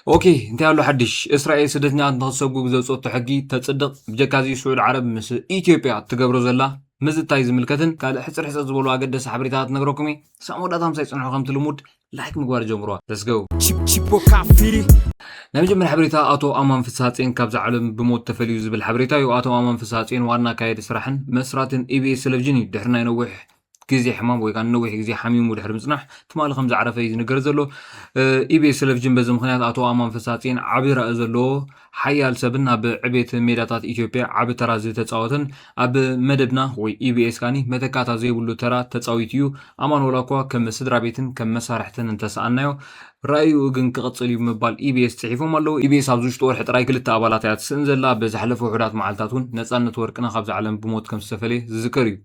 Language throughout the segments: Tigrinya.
ኦኬ፣ እንታይ ኣሎ ሓድሽ? እስራኤል ስደተኛታት ንክትሰጉግ ዘውፀቶ ሕጊ ተፅድቕ። ብጀካዚ ስዑድ ዓረብ ምስ ኢትዮጵያ ትገብሮ ዘላ ምዝታይ ዝምልከትን ካልእ ሕፅር ሕፅር ዝበሉ ኣገደሲ ሓበሬታት ነግረኩም እየ። ሳም ወዳእታ ምሳይ ፅንሑ። ከምቲ ልሙድ ላይክ ምግባር ጀምሩዋ። Let's go። Chip- Chipo Kafiri. ናይ መጀመርያ ሓበሬታ፣ ኣቶ ኣማን ፍስሃፅዮን ካብዛ ዓለም ብሞት ተፈልዩ ዝብል ሓበሬታ እዩ። ኣቶ ኣማን ፍስሃፅዮን ዋና ኣካያዲ ስራሕን መስራትን ኢቢኤስ ቴሌቪዥን እዩ። ድሕሪ ናይ ነዊሕ ግዜ ሕማም ወይ ከዓ ንነዊሕ ግዜ ሓሚሙ ድሕሪ ምፅናሕ ትማሊ ከም ዝዓረፈ እዩ ዝንገር ዘሎ። ኢቢኤስ ቴሌቪዥን በዚ ምክንያት ኣቶ ኣማን ፍስሃፅዮን ዓቢ ራኢ ዘለዎ ሓያል ሰብን ኣብ ዕቤት ሜዳታት ኢትዮጵያ ዓቢ ተራ ዝተፃወተን ኣብ መደብና ወይ ኢቢኤስ ካኒ መተካእታ ዘይብሉ ተራ ተፃዊቱ እዩ። ኣማን ወላ እኳ ከም ስድራ ቤትን ከም መሳርሕትን እንተሰኣናዮ፣ ራእይኡ ግን ክቕጽል እዩ ምባል ኢቢኤስ ጽሒፎም ኣለዉ። ኢቢኤስ ኣብዚ ውሽጢ ወርሒ ጥራይ ክልተ ኣባላት እያ ትስእን ዘላ። ኣብ ዝሓለፈ ውሑዳት መዓልታት እውን ነጻነት ወርቅነህ ካብዚ ዓለም ብሞት ከም ዝተፈለየ ዝዝከር እዩ።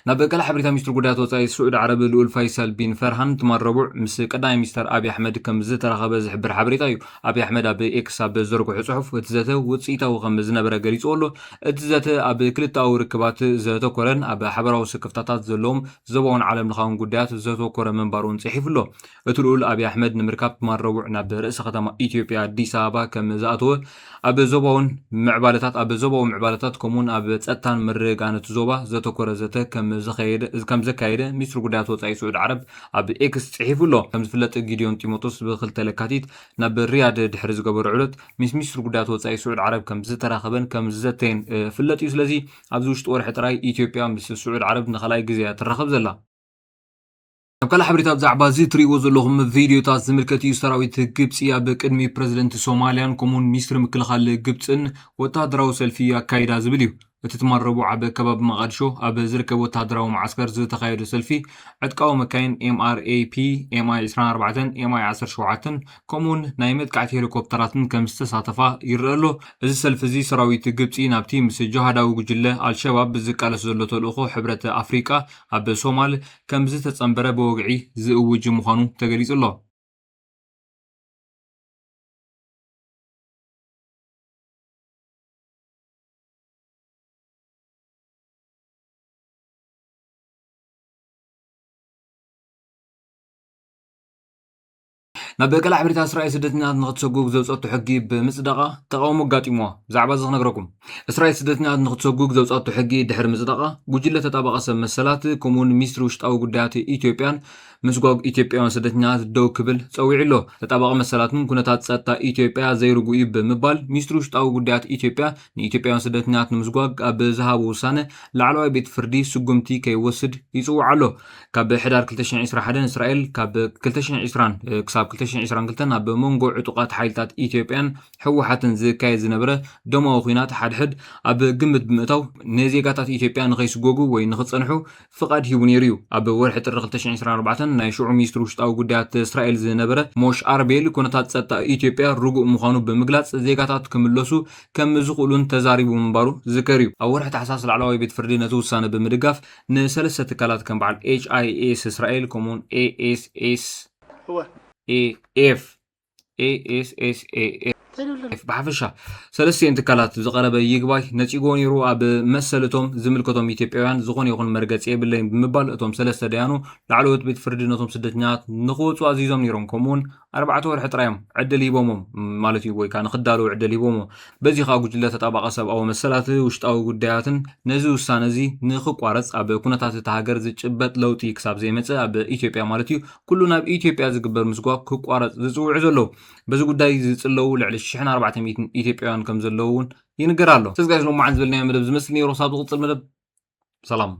ናብ ካልእ ሓበሬታ፣ ሚኒስትሪ ጉዳያት ወጻኢ ስዑዲ ዓረብ ልኡል ፋይሳል ቢን ፈርሃን ትማል ረቡዕ ምስ ቀዳማይ ሚኒስተር ኣብይ ኣሕመድ ከም ዝተራኸበ ዝሕብር ሓበሬታ እዩ። ኣብይ ኣሕመድ ኣብ ኤክስ ኣብ ዘርግሖ ጽሑፍ፣ እቲ ዘተ ውጽኢታዊ ከም ዝነበረ ገሊጹ ኣሎ። እቲ ዘተ ኣብ ክልተኣዊ ርክባት ዘተኮረን ኣብ ሓበራዊ ስክፍታታት ዘለዎም ዞባውን ዓለም ለኻውን ጉዳያት ዘተኮረ ምንባሩ እውን ጽሒፉ ኣሎ። እቲ ልኡል ኣብይ ኣሕመድ ንምርካብ ትማል ረቡዕ ናብ ርእሰ ከተማ ኢትዮጵያ ኣዲስ ኣበባ ከም ዝኣተወ፣ ኣብ ዞባውን ምዕባለታት፣ ኣብ ዞባዊ ምዕባለታት ከምኡውን ኣብ ጸጥታን ምርግጋእን እቲ ዞባ ዘተኮረ ዘተ ከም ዘካየደ፣ ከም ዘካየደ ሚኒስትሪ ጉዳያት ወጻኢ ስዑዲ ዓረብ ኣብ ኤክስ ጽሒፉ ኣሎ። ከም ዝፍለጥ ጊዲዮን ጢሞቴዎስ ብክልተ ለካቲት ናብ ሪያድ ድሕሪ ዝገበሮ ዑደት ምስ ሚኒስትሪ ጉዳያት ወጻኢ ስዑዲ ዓረብ ከም ዝተራኸበን ከም ዝዘተየን፣ እ፣ ፍለጥ እዩ። ስለዚ ኣብዚ ውሽጢ ወርሒ ጥራይ ኢትዮጵያ ምስ ስዑዲ ዓረብ ንኻልኣይ ግዜ እያ ትራኸብ ዘላ። ኣብ ካልእ ሓበሬታ ብዛዕባ እዚ እትርእይዎ ዘለኹም ቪድዮታት ዝምልከት እዩ። ሰራዊት ግብጺ ኣብ ቅድሚ ፕረዚደንት ሶማልያን ከምኡውን ሚኒስትሪ ምክልኻል ግብጽን ወተሃደራዊ ሰልፊ ኣካይዳ ዝብል እዩ። እቲ ትማል ረቡዕ ኣብ ከባቢ መቓድሾ ኣብ ዝርከብ ወተሃደራዊ መዓስከር ዝተኻየደ ሰልፊ፣ ዕጥቃዊ መካይን ኤምኣርኤፒ፣ ኤምኣይ ዕስራን ኣርባዕተን፣ ኤምኣይ ዓሰርተ ሸውዓተን፣ ከምኡውን ናይ መጥቃዕቲ ሄሊኮፕተራትን ከም ዝተሳተፋ ይረአ ኣሎ። እዚ ሰልፊ እዚ ሰራዊት ግብጺ ናብቲ ምስ ጅሃዳዊ ጉጅለ ኣልሸባብ ዝቃለስ ዘሎ ተልእኾ ሕብረት ኣፍሪቃ ኣብ ሶማል ከም ዝተጸንበረ ብወግዒ ዝእውጅ ምዃኑ ተገሊጹ ኣሎ። ናብ ካልእ ሓበሬታ፣ እስራኤል ስደተኛታት ንክትሰጉግ ዘውፀቶ ሕጊ ብምፅዳቓ ተቃውሞ ኣጋጢምዋ። ብዛዕባ እዚ ክነግረኩም። እስራኤል ስደተኛታት ንክትሰጉግ ዘውፀቶ ሕጊ ድሕሪ ምፅዳቓ፣ ጉጅለ ተጣባቂ ሰብ መሰላት ከምኡውን ሚኒስትሪ ውሽጣዊ ጉዳያት ኢትዮጵያን ምስጓግ ኢትዮጵያውያን ስደተኛታት ደው ክብል ጸዊዑ ኣሎ። ተጣባቂ መሰላትን ኩነታት ጸጥታ ኢትዮጵያ ዘይርጉእ እዩ ብምባል፣ ሚኒስትሪ ውሽጣዊ ጉዳያት ኢትዮጵያ ንኢትዮጵያውያን ስደተኛታት ንምስጓግ ኣብ ዝሃቦ ውሳነ፣ ላዕለዋይ ቤት ፍርዲ ስጉምቲ ከይወስድ ይጽውዕ ኣሎ። ካብ ሕዳር ክልተ ሽሕን ዕስራን ሓደን እስራኤል ካብ ክልተ ሽሕን ዕስራን ክሳብ ክልተ ሽሕን ዕስራን ክልተን ኣብ መንጎ ዕጡቓት ሓይልታት ኢትዮጵያን ህወሓትን ዝካየድ ዝነበረ ደማዊ ኲናት ሓድሕድ ኣብ ግምት ብምእታው፣ ንዜጋታት ኢትዮጵያ ንኸይስጎጉ ወይ ንኽጸንሑ ፍቓድ ሂቡ ነይሩ እዩ። ኣብ ወርሒ ጥሪ ክልተ ሽሕን ዕስራን ኣርባዕተን ናይ ሽዑ ሚኒስትሪ ውሽጣዊ ጉዳያት እስራኤል ዝነበረ ሞሽ ኣርቤል፣ ኩነታት ጸጥታ ኢትዮጵያ ርጉእ ምዃኑ ብምግላጽ፣ ዜጋታት ክምለሱ ከም ዝኽእሉን ተዛሪቡ ምንባሩ ዝዝከር እዩ። ኣብ ወርሒ ታሕሳስ ላዕለዋይ ቤት ፍርዲ ነቲ ውሳነ ብምድጋፍ ንሰለስተ ትካላት ከም በዓል ኤች ኣይ ኤስ እስራኤል፣ ከምኡውን ኤ ኤስ ኤስ፣ እወ። ኤ ኤፍ፣ ኤ ኤስ ኤስ ኤ ኤፍ እንታይ ይብሉ? ብሓፈሻ ሰለስቲኤን ትካላት ዝቐረበ ይግባይ ነጺግዎ ነይሩ። ኣብ መሰል እቶም ዝምልከቶም ኢትዮጵያውያን ዝኾነ ይኹን መርገጺ የብለይን ብምባል፣ እቶም ሰለስተ ደያኑ ላዕለዎት ቤት ፍርዲ ነቶም ስደተኛታት ንኽወጹ ኣዚዞም ነይሮም። ከምኡውን ኣርባዕተ ወርሒ ጥራይ እዮም ዕድል ሂቦሞም ማለት እዩ፣ ወይ ከዓ ንኽዳለዉ ዕድል ሂቦሞም። በዚ ከዓ ጉጅለ ተጣባቂ ሰብኣዊ መሰላት ውሽጣዊ ጉዳያትን ነዚ ውሳነ እዚ ንኽቋረጽ፣ ኣብ ኩነታት እታ ሃገር ዝጭበጥ ለውጢ ክሳብ ዘይመጽእ፣ ኣብ ኢትዮጵያ ማለት እዩ፣ ኩሉ ናብ ኢትዮጵያ ዝግበር ምስጓግ ክቋረጽ ዝጽውዑ ዘለዉ። በዚ ጉዳይ ዝጽለዉ ልዕሊ ሽሕን ኣርባዕተ ሚእትን ኢትዮጵያውያን ከም ዘለዉ እውን ይንገር ኣሎ። ስለዚ ጋይስ፣ ሎማዓንቲ ዝበልናዮ መደብ ዝመስል ነይሩ። ክሳብ ዝቕጽል መደብ ሰላም።